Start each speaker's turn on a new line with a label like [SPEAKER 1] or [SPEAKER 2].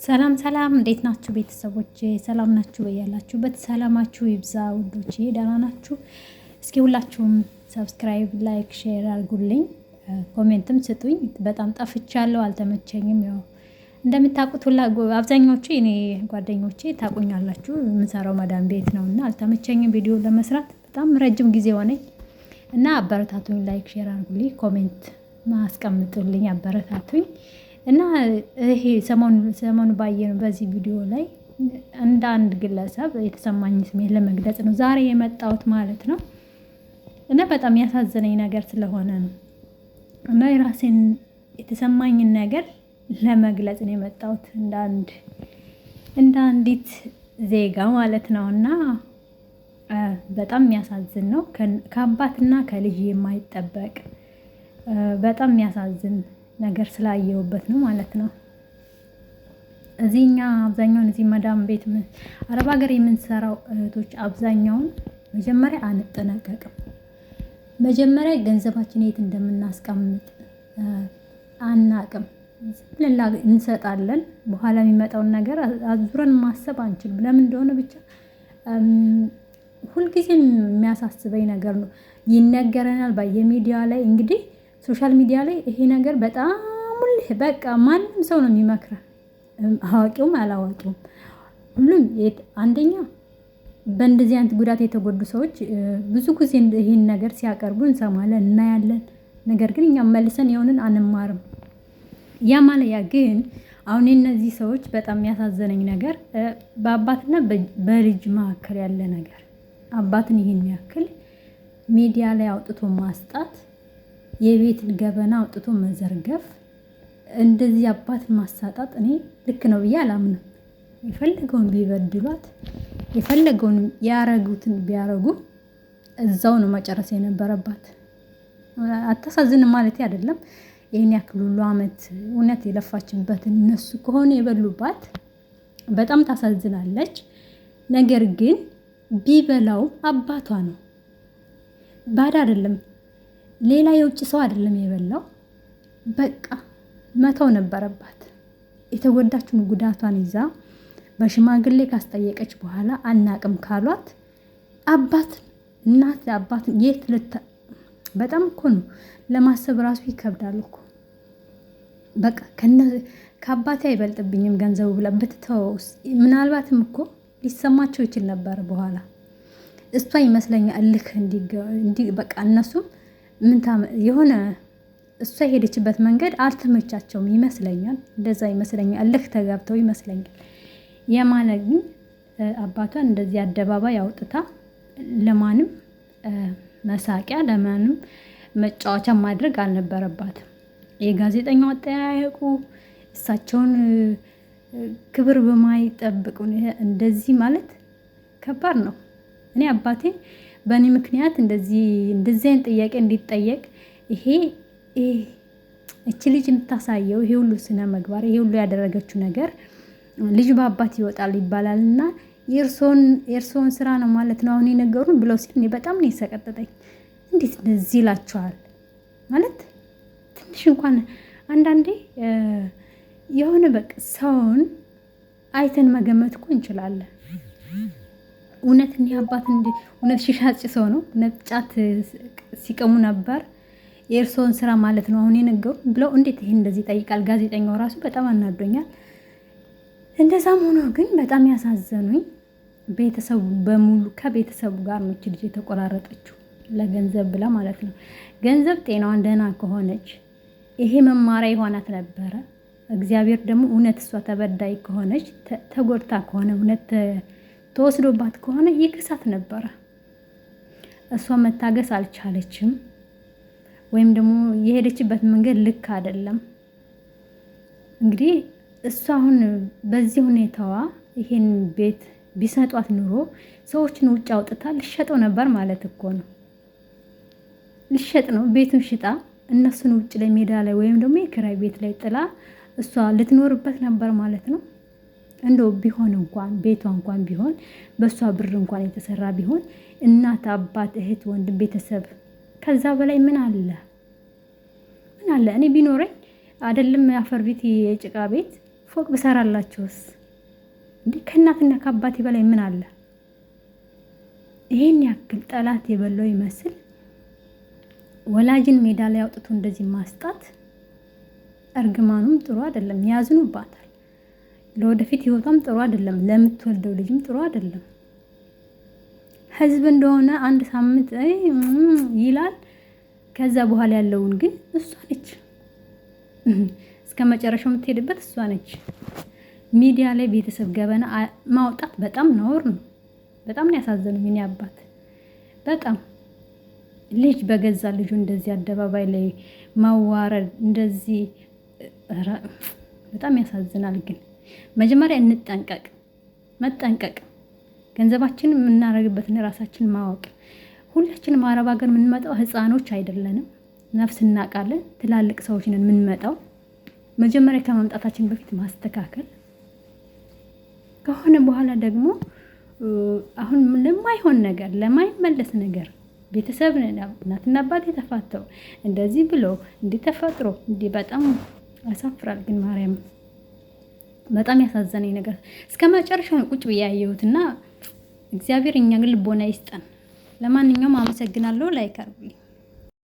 [SPEAKER 1] ሰላም ሰላም፣ እንዴት ናችሁ ቤተሰቦቼ? ሰላም ናችሁ? በያላችሁበት ሰላማችሁ ይብዛ ውዶቼ። ደህና ናችሁ? እስኪ ሁላችሁም subscribe፣ like፣ share አድርጉልኝ፣ comment ም ስጡኝ። በጣም ጠፍቻለሁ፣ አልተመቸኝም። ያው እንደምታውቁት ሁላ አብዛኛዎቹ እኔ ጓደኞቼ ታውቁኛላችሁ፣ የምሰራው ማዳም ቤት ነው እና አልተመቸኝም ቪዲዮ ለመስራት በጣም ረጅም ጊዜ ሆነኝ እና አበረታቱኝ፣ like share አድርጉልኝ፣ comment አስቀምጡልኝ፣ አበረታቱኝ። እና ይሄ ሰሞኑ ባየነው በዚህ ቪዲዮ ላይ እንደ አንድ ግለሰብ የተሰማኝ ስሜት ለመግለጽ ነው ዛሬ የመጣሁት ማለት ነው። እና በጣም ያሳዘነኝ ነገር ስለሆነ ነው እና የራሴን የተሰማኝን ነገር ለመግለጽ ነው የመጣሁት እንደ አንዲት ዜጋ ማለት ነው። እና በጣም የሚያሳዝን ነው። ከአባትና ከልጅ የማይጠበቅ በጣም የሚያሳዝን ነገር ስላየሁበት ነው ማለት ነው። እዚህ እኛ አብዛኛውን እዚህ መዳም ቤት አረብ ሀገር የምንሰራው እህቶች አብዛኛውን መጀመሪያ አንጠነቀቅም። መጀመሪያ ገንዘባችን የት እንደምናስቀምጥ አናቅም። ዝም ብለን እንሰጣለን። በኋላ የሚመጣውን ነገር አዙረን ማሰብ አንችልም። ለምን እንደሆነ ብቻ ሁልጊዜም የሚያሳስበኝ ነገር ነው። ይነገረናል በየሚዲያ ላይ፣ እንግዲህ social media ላይ ይሄ ነገር በጣም ሁሌ በቃ ማንም ሰው ነው የሚመክረን፣ አዋቂውም አላዋቂውም ሁሉም። አንደኛ በእንደዚህ አይነት ጉዳት የተጎዱ ሰዎች ብዙ ጊዜ ይሄን ነገር ሲያቀርቡ እንሰማለን፣ እናያለን። ነገር ግን እኛም መልሰን የሆንን አንማርም። ያ ማለት ያ ግን አሁን የእነዚህ ሰዎች በጣም የሚያሳዘነኝ ነገር በአባትና በልጅ መካከል ያለ ነገር፣ አባትን ይሄን ያክል ሚዲያ ላይ አውጥቶ ማስጣት፣ የቤትን ገበና አውጥቶ መዘርገፍ፣ እንደዚህ አባትን ማሳጣት እኔ ልክ ነው ብዬ አላምንም። የፈለገውን ቢበድሏት፣ የፈለገውን ያረጉትን ቢያረጉ እዛው ነው መጨረስ የነበረባት። አታሳዝንም ማለት አይደለም። ይህን ያክል ሁሉ አመት እውነት የለፋችበትን እነሱ ከሆነ የበሉባት በጣም ታሳዝናለች። ነገር ግን ቢበላው አባቷ ነው፣ ባዳ አይደለም፣ ሌላ የውጭ ሰው አይደለም የበላው። በቃ መተው ነበረባት። የተጎዳችውን ጉዳቷን ይዛ በሽማግሌ ካስጠየቀች በኋላ አናቅም ካሏት አባት እናት አባት የት ልታ፣ በጣም እኮ ነው ለማሰብ ራሱ ይከብዳል እኮ። በቃ ከአባቴ አይበልጥብኝም ገንዘቡ ብላ ብትተወውስ ምናልባትም እኮ ሊሰማቸው ይችል ነበር። በኋላ እሷ ይመስለኛል እልክ እንዲ በቃ እነሱም ምን የሆነ እሷ የሄደችበት መንገድ አልተመቻቸውም ይመስለኛል። እንደዛ ይመስለኛል። እልክ ተጋብተው ይመስለኛል። የማለ ግን አባቷን እንደዚህ አደባባይ አውጥታ ለማንም መሳቂያ ለማንም መጫወቻ ማድረግ አልነበረባትም። የጋዜጠኛው አጠያየቁ እሳቸውን ክብር በማይጠብቅ እንደዚህ ማለት ከባድ ነው። እኔ አባቴ በእኔ ምክንያት እንደዚህ እንደዚህ አይነት ጥያቄ እንዲጠየቅ፣ ይሄ እቺ ልጅ የምታሳየው ይሄ ሁሉ ስነ ምግባር፣ ይሄ ሁሉ ያደረገችው ነገር ልጅ በአባት ይወጣል ይባላል እና የእርስዎን ስራ ነው ማለት ነው አሁን የነገሩን ብለው ሲል እኔ በጣም ነው የሰቀጠጠኝ። እንዴት እንደዚህ ይላቸዋል? ማለት ትንሽ እንኳን አንዳንዴ የሆነ በቃ ሰውን አይተን መገመት እኮ እንችላለን። እውነት እኒህ አባት እውነት ሺሻ ሰው ነው? እውነት ጫት ሲቀሙ ነበር? የእርስዎን ስራ ማለት ነው አሁን የነገሩ ብለው እንዴት ይሄን እንደዚህ ይጠይቃል? ጋዜጠኛው ራሱ በጣም አናዶኛል። እንደዛም ሆኖ ግን በጣም ያሳዘኑኝ ቤተሰቡ በሙሉ፣ ከቤተሰቡ ጋር ነው ልጅ የተቆራረጠችው ለገንዘብ ብላ ማለት ነው። ገንዘብ ጤናዋን ደህና ከሆነች ይሄ መማሪያ ይሆናት ነበረ። እግዚአብሔር ደግሞ እውነት እሷ ተበዳይ ከሆነች፣ ተጎድታ ከሆነ፣ እውነት ተወስዶባት ከሆነ ይክሳት ነበረ። እሷ መታገስ አልቻለችም፣ ወይም ደግሞ የሄደችበት መንገድ ልክ አይደለም። እንግዲህ እሷ አሁን በዚህ ሁኔታዋ ይሄን ቤት ቢሰጧት ኑሮ ሰዎችን ውጭ አውጥታ ልሸጠው ነበር ማለት እኮ ነው። ልሸጥ ነው፣ ቤቱን ሽጣ እነሱን ውጭ ላይ ሜዳ ላይ ወይም ደግሞ የክራይ ቤት ላይ ጥላ እሷ ልትኖርበት ነበር ማለት ነው። እንደው ቢሆን እንኳን ቤቷ እንኳን ቢሆን በእሷ ብር እንኳን የተሰራ ቢሆን እናት፣ አባት፣ እህት፣ ወንድም፣ ቤተሰብ ከዛ በላይ ምን አለ? ምን አለ? እኔ ቢኖረኝ አይደለም የአፈር ቤት የጭቃ ቤት ፎቅ ብሰራላችሁስ? እንዲህ ከእናትና ከአባቴ በላይ ምን አለ? ይሄን ያክል ጠላት የበላው ይመስል ወላጅን ሜዳ ላይ አውጥቶ እንደዚህ ማስጣት እርግማኑም ጥሩ አይደለም። ያዝኑባታል። ለወደፊት ህይወቷም ጥሩ አይደለም። ለምትወልደው ልጅም ጥሩ አይደለም። ህዝብ እንደሆነ አንድ ሳምንት ይላል። ከዛ በኋላ ያለውን ግን እሷ ነች እስከ መጨረሻው የምትሄድበት እሷ ነች። ሚዲያ ላይ ቤተሰብ ገበና ማውጣት በጣም ነውር ነው። በጣም ነው ያሳዘኑኝ። እኔ አባት በጣም ልጅ በገዛ ልጁ እንደዚህ አደባባይ ላይ ማዋረድ እንደዚህ በጣም ያሳዝናል። ግን መጀመሪያ እንጠንቀቅ፣ መጠንቀቅ ገንዘባችን የምናደርግበትን ራሳችን ማወቅ። ሁላችንም አረብ ሀገር የምንመጣው ህፃኖች አይደለንም። ነፍስ እናውቃለን። ትላልቅ ሰዎች ነን የምንመጣው። መጀመሪያ ከመምጣታችን በፊት ማስተካከል ከሆነ በኋላ ደግሞ አሁን ለማይሆን ነገር ለማይመለስ ነገር ቤተሰብ እናትና አባት የተፋተው እንደዚህ ብሎ እንዲህ ተፈጥሮ እንዲህ በጣም ያሳፍራል። ግን ማርያም በጣም ያሳዘነኝ ነገር እስከ መጨረሻው ቁጭ ብዬ ያየሁትና እግዚአብሔር እኛ ግን ልቦና ይስጠን። ለማንኛውም አመሰግናለሁ። Like አድርጉልኝ።